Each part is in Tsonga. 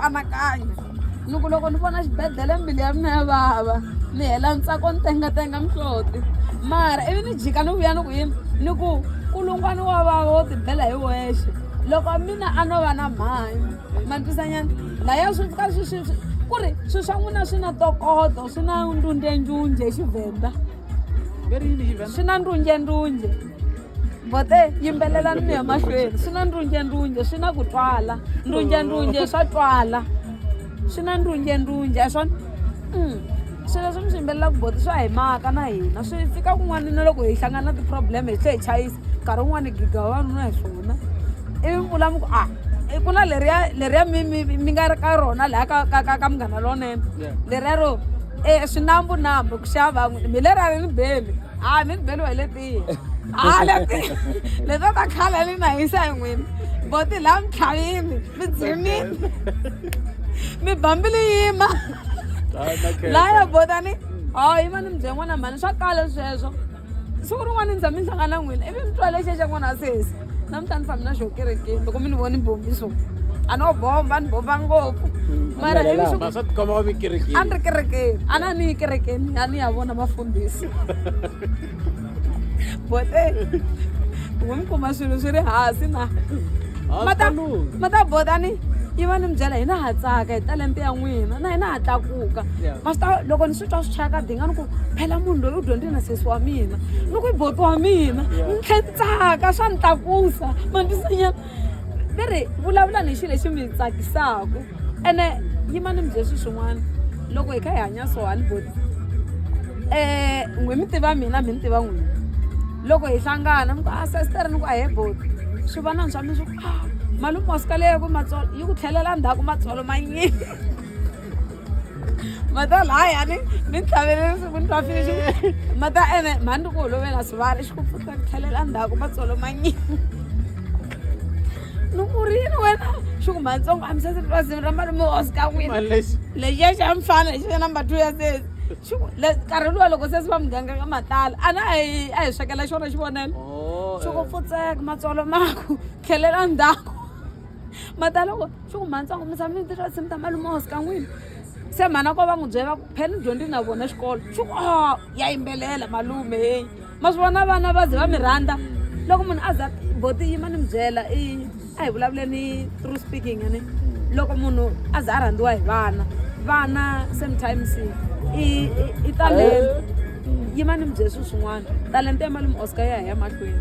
anakanya ni ku loko ni vona xibedhlele mbilu ya mina ya vava ni hela ntsako ni tengatenga mihloti mara ivi ni jika ni vuya ni ku yini ni ku kulungwani wa vava wo tibela hi wexe loko mina a no va na mhani ma ni twisanyana laya swi fika swi swi swi ku ri swilo swa n'wina swi na ntokoto swi na ndundzendundze hi xivhenda swi na ndundzendundze vote yimbelelani mi ya mahlweni swi na ndundzendundze swi na ku twala ndundzendundze swa twala swi na ndundzendundze a swona swilo leswi mi swi yimbelelaka boti swa hi maka na hina swi fika kun'wana na loko hi hlangana na ti-problem hi tlhe hi chayisa nkarhi wun'wani giga vavanuna hi swona ivi mi vula mi ku a ku na leriya leriya mi mi mi nga ri ka rona laha ka ka ka ka munghana lonene leriya ro e swinambu nambu ku xava mi le ra ri ni beli a mi ni beliwa hi letiya a leti letiya ta khale ni na hisa hi n'wina boti laha mi tlhavini mi dzimini mi bambile yima laya botani ha yima ni mi byela n'wana mhani swa kala sweswo siku rin'wana ni tshame ni hlangana na n'wina ivi mi twa lexi xa n'wana wa sesi namuntlha ni fambi na xo kerekeni loko mi ni voni bombi so a no bomba ni bomba ngopfu mara ivi swi swa tikomba va mi kerekeni a ni ri kerekeni a na ni yi kerekeni a ni ya vona mafundhisi bote u mi kuma swilo swi ri hansi na mata mata botani yi va ni mi byela hina ha tsaka hi talente ya n'wina na hina ha tlakuka ma swi ta loko ni swi twa swi chaya ka dinga ni ku phela munhu loyi u dyondzile na sesi wa mina ni ku i boti wa mina ni tlhe ni tsaka swa ni tlakusa ma ni twisanyana ve ri vulavulani hi xilo lexi mi tsakisaka ene yima ni mi byela swilo swin'wana loko hi kha hi hanya so a ni boti um n'we mi tiva mina mi ni tiva n'wina loko hi hlangana mi ku a sestere ni ku a he boti swi va na swa mi swi ku a malume wa suka leyi ku matsolo yi ku tlhelela ndzhaku matsolo manyingi mata laya ni ni tlhavelele siku ni twa fixi mata ene mhani ni ku holovela sivara xi ku pfuka ku tlhelela ndzhaku matsolo manyingi ni ku ri yini wena xi ku mhantsongo a mi se twa zimi ra malume Oscar n'wina lexiya xa mfana lexi xa number 2 ya sesi xi ku nkarhi luwa loko sesi va muganga ka matala a na a hi a hi swekela xona xivonelo Oh, xi ku pfutseka matsolo maku tlhelela ndzhaku matala ku xi ku mhantsongo mi tshame mi titwa tinsimu ta malume Oscar n'wina se mhana ko va n'wi byela ku phela ni dyondzile na vona xikolo xi ku a ya yimbelela malume heyi ma swi vona vana va ze va mi rhandza loko munhu a za boti yima ni mi byela i a hi vulavuleni true speaking ene loko munhu a za a rhandziwa hi vana vana sometimes i i talenta yima ni mi byela swilo swin'wana talenta ya malume Oscar ya ha ya mahlweni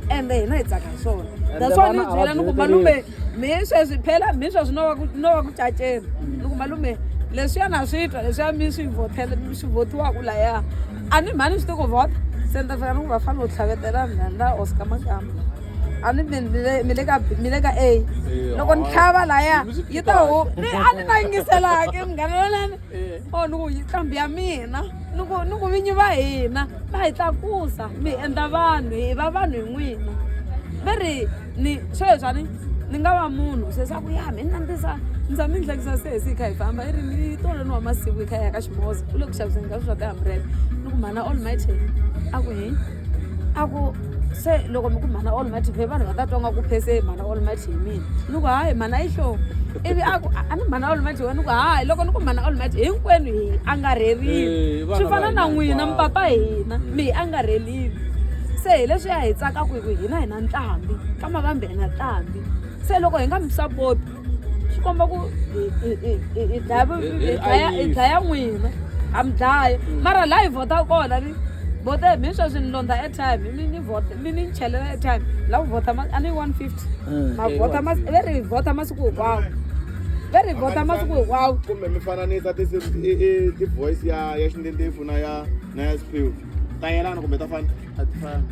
ende hina hi tsaka hi swona that's why ni byela ni ku malume mi sweswi phela mi sweswi no va ku no va ku caceni ni ku malume leswiya na swi twa leswiya mi swi vhothela mi swi vhotiwaka laya a ni mhani swi ti ku vhota se ni ta fika ni ku va fanele u tlhavetela mhani Oscar Makamba a ni mi le mi le ka mi le ka A loko ni tlhava laya yi ta hu ni a ni na yingiselaki munghana lonene o ni ku yi nqambi ya mina ni ku ni ku vinyi va hina va hi tlakusa mi hi endla vanhu hi va vanhu hi n'wina ve ri ni sweswi a ni ni nga va munhu se swa ku ya mi nandzisa ni tshame ni hlekisa sesi hi kha hi famba i ri ni tolweni wa masiku hi kha hi ya ka ximoza u le ku xaviseni ka swilo swa ti-umbrella ni ku mhana almighty a ku hi a ku se loko mi ku mhana almighty phe vanhu va ta twa nga ku phe se mhana almighty hi mina ni ku hayi mhana yi hlomu ivi a ku a ni mhana almighty wena ni ku hayi loko ni ku mhana almighty hinkwenu hi angarhelile swi fana na n'wina mupapa hina mi hi angarhelile se hi leswiya hi tsakaku hi ku hina hi na ntlhambi ka mavambi hi na ntlhambi se loko hi nga mi sapoti swi komba ku hi dlaya hi dlaya n'wina ha mi dlaya mara laha hi vhotaka kona ni vote mi sweswi ni londza airtime mi ni vote mi ni chelela airtime la ku vhota a ni 150 ma vhota ma ve ri vhota masiku hinkwawo ve ri vhota masiku hinkwawo kumbe mi fananisa ti-voice ya ya xindendefu na ya na ya Siphiwe ta yelana kumbe ta fana a ti fani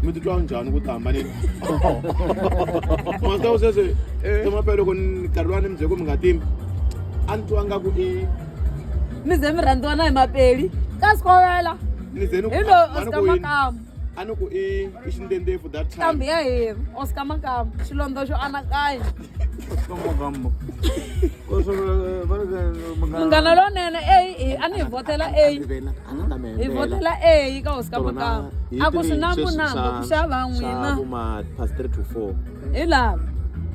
mi titwa njhani ku ti hambanile masita sweswi emaphela loko nkarhi luwa ni mi byele ku mi nga timi a ni twa nga ku i mi ze mi rhandziwa na hi mapeli ka sikovela ni ze ni hi loyi Oscar Makamu a ni ku i i xindendefu that time nqambi ya hina Oscar Makamu xilondza xo anakanya Oscar Makamu munghana lonene a a ni hi vhotela a hi vhotela a ka hosi ka makamu a ku swi nambu nambu ku xava n'wina past 3 to 4 hi lava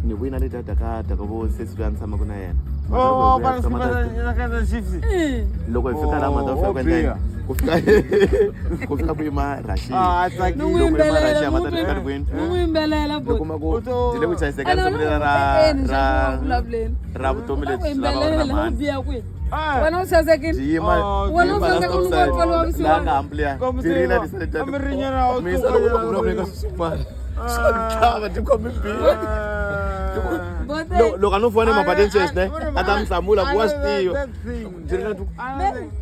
ni vuyina ni dya daka daka vo sesi loyi a ni tshamaka na yena. Oh, para Kaizer Chiefs. Loko hi fika laha mata Oh, fika ku endla biha. yini? Ku fika ku yima Russia. Ah, tsakile. Ni n'wi Loko yima yimbelela, Russia ni mata n'wi fika ni kwini? ni n'wi yimbelela Ni boti. kuma ku U to- ndzi le ku chayiseka Ene risimu wena lera u ra eni ra vulavuleni. ra vutomi U ta ku lebyi lava yimbelela na u mhani. biha kwihi? Ah. Wena u sasekile. Byi yima Oh, Wena u byi yima la saseka stop u sign. nga pfaliwa Laha vusiwana. ka hump liya. Kombi Byi rila tseva. ti sale ta- A mi ri nyana wa Misa tsuka loko nyana ku vulavula eka wa- swin'wana. Swa tlhava ti khome biha. Bote. Loko a no fona mabadeni sweswi ne a ta mi hlamula ku wa swi tiva. Byi rila ti-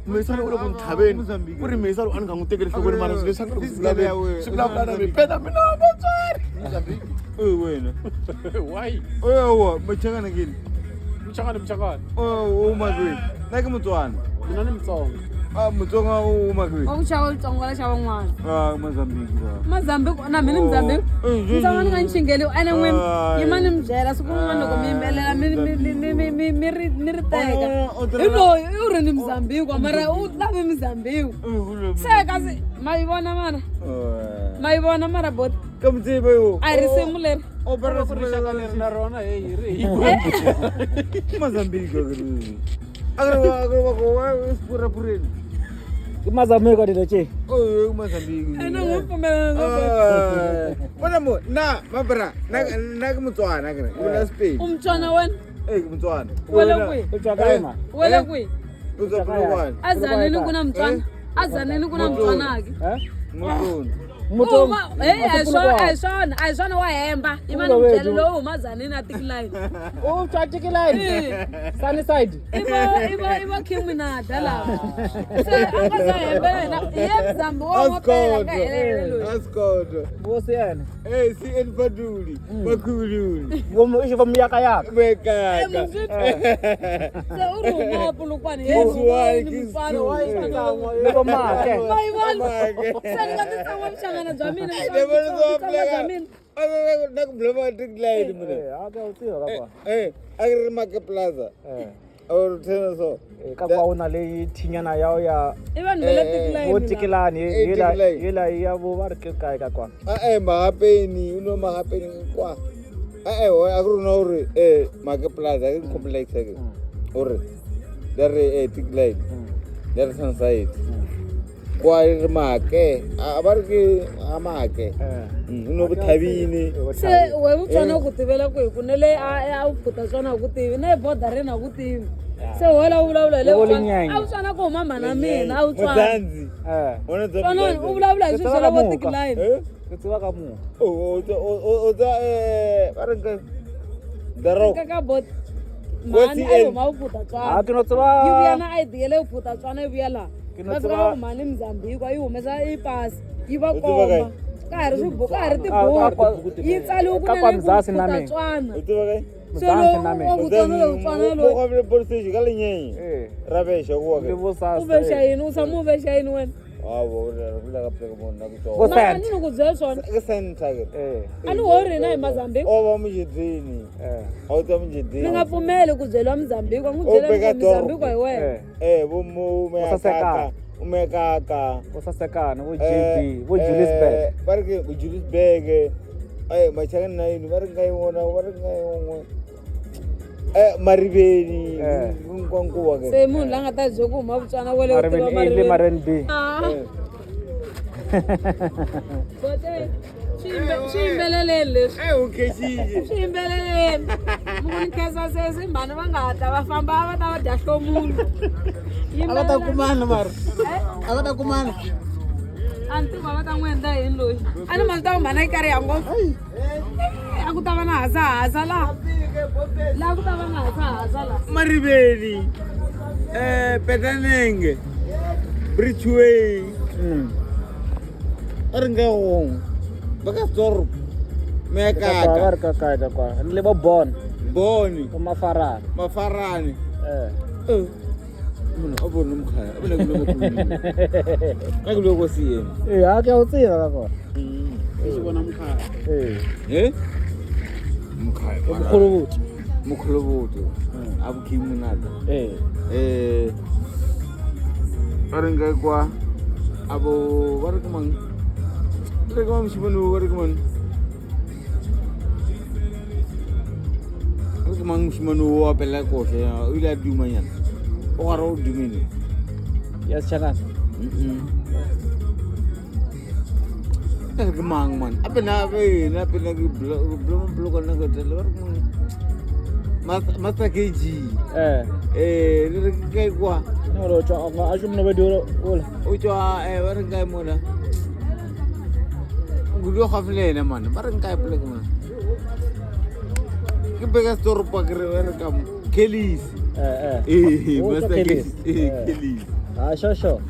Misa loko u le ku ni tlhaveni ku ri misa loko a ni nga n'wi tekeli enhlokweni mara swilo leswi a nga le ku swi vulavuleni swi vulavula na mina peta mina vatswari. Wena. Why? Oyo, machangana kini. Mchangani mchangani. Oh, o makwe. Na ke Motswana. Mina ni Mutsonga. Ah, Motsonga o makwe. Wa ku xava Xitsonga la xava n'wana. Ah, Mozambique ba. Mozambique na mina ni Mozambique. Oh. Ni tshama ni nga ni xingeli ene n'wini Ay. yima ni mi byela siku rin'wana loko mi yimbelela mi ri mi ri teka. Oh, oh, Hi loyi u ri ni Mozambique mara u lavi Mozambique. Se kasi ma yi vona mana? Ma yi vona mara boti? Ka motseba yo. A hi risimu leri. O bara Ku rixaka leri na rona hey ri hi Mozambique ke. Akere akere ba go wa spura pureni. Ke Mozambique dilo tše. Oh, Mozambique. Ene n'wi pfumelela ngopfu. Ah, Bona mo na mabra na na ke Motswana ke re. O la Spain. U Mutswana wena? Eh, ke Motswana. Wa le kwihi? O tswa kae ma? Wa le kwihi? O tswa Polokwane. A Tzaneen ku na Mutswana? A Tzaneen ku na Mutswana ke? Eh? Motswana. Motsong. Hey, a hi swona, a hi swona, a hi swona wa hemba. Yima ni Bolobedu. byele lowu huma Tzaneen a Tikiline. O tswa Tikiline. Eh. Sunnyside. I vo King Minada lava. Se a nga za hembela hina. Hi ye Mzambi wa wa pela nga helele loyi. Ascot. Bo se yena. Eh, si en Faduli. Makhululi. Bo mo e ba miyaka yaka. Bekaka. Se u ri huma Polokwane. Hey, Kiss one, ni kiss Mutswana, two. wa Mutswana. Le bo make. Ma yi vona? Make. Se ni nga titsan'wa vuxangana bya mina, Ne bona vutsonga tsa bya mina. Na ku bloma Tikiline mona. Eh, a ke o tseba ka kwa. Eh, a ke re Make Plaza. Eh. Or tena so. Eh, ka kwa o na le thinyana ya ya I vanhu va le Eh, eh, bo Tikiline lava. Tikiline Eh, yela Tikiline. yela ya bo ba re ke kae ka kwa. Ah, eh, Magapeni, o no Magapeni kwa. Ah, eh, a ke rona hore eh Make Plaza ke complex ke. Hore le re eh Tikiline. Le re Sunnyside. Kwa re Make. A ba re ke a Make. Eh. O no bothabile. Se we Vutswana ku tivela kwihi ku ne le a wu Phutatswana a ku tivi na ebodareni a ku tivi. Se wena u vulavula hi le Le vo Vutswana. Linyanya. A Vutswana ku huma mhana mina a Vutswana. Mozanzi. Eh. Ona tsa Tswana u vulavula hi Ke swilo tseba swa ka le vo moka. Tikiline. Eh? Ke tseba ka mo. O o tsa eh ba re nka The Rock. Ka ka bot. Kwa Mhani a yi CN. huma Vuphutatswana. Ah, ke no tseba. Yi vuya na ID ya le Vuphutatswana yi vuya laha. Ke no Va fika tseba- va ku mhani Mozambique yi humesa i pasi yi va U tseba kae? komba. Ka ha ri ka ha ri Ah, ka kwa- tibuku. Yi tsariwe Ka kunene kwa ku Mzansi nameng. Phutatswana. O tseba kae? Se Mzansi lowu nameng. wa Vutswana loyi Vutswana Mo loyi. kwa police station ka Lenyenye. Eh. Rabesha go Le ke. bo sa. U vexa yini? U tshama u vexa yini wena? Ah, bo re bula ka pleke mo nna ke tswa. Bo Mara a Sand. ni ni ku byela swona. Ke center ke. Eh. A ni hori na hi Mozambique. O ba mojedini. Eh. A o tswa mojedini. Ni nga pfumeli ku byeriwa Mozambique, n'wi O byela beka ni ku Mozambique hi Eh. wena. Eh, bo mo O sasekana. mekaka. O mekaka. Bo sasekana bo JB, bo Juliusburg. Ba re ke bo Juliusburg. Eh, machangana na yini ba re nka yona, ba re nka yongwe. Eh, Maribeni. Eh. Nkwankuwa ke. Se munhu la nga ta bye ku huma Botswana wa le u tiva Mariveni A le Mariveni. Mariveni B. Ah. Bote, swi yimbeleleni leswi. Eh, o khexile. Swi yimbeleleni. Mi ku ni khensa sesi mhani va nga hatla va famba va ta va dya hlomulo. A va ta kumana mara. Eh? A va ta kumana. A ni tivi va ta n'wi endla yini loyi. A ni mali ta ku mhani a yi karhi ya ngopfu. A ku ta va na hasahasa laha. Laha ku ta va na hasahasa laha. Maribeni. Eh, Petanenge. Bridgeway. Ba re nka gongwe. Ba ka Zorp. Ka kwa ba Mekaka. re ka kae ka kwa. Le bo Bon, Bone. bo Mafarana. Mafarane. Eh. Eh. Mona a bone mokgaya. A bone ke le go. Ka ke le go CM. Eh, ha ke a o tseba ka kwa. Ke bona mokgala. Eh. Eh? Mokgaya. O Mokgoloboto. Mokgoloboto. A bo King Monata. Eh. Eh. Ba re nka kwa a bo ba re ke mang? Re ke mang moshimane o, ba re ke mang? Re ke ke mang moshimane o opela koša ya o ile a dumanyana o gare o dumele. Yes, Changana. Ka ke mang man ape na ape na ape na ke bloko na ke tele ba re ke mang? Master KG. Eh. Eh, le re ke kae kwa? No lo tswa a tšo mno be dilo ola. O tswa ba re kae mola? O dula gaufi le ena man. Ba re nkae poleke man? Ke beka storopo ke re ba re ka mo. Kelly's. Eh eh. Eh, O tswa Master Kelly's. KG. Eh, Eh. Kelly's. Ah, sure sure.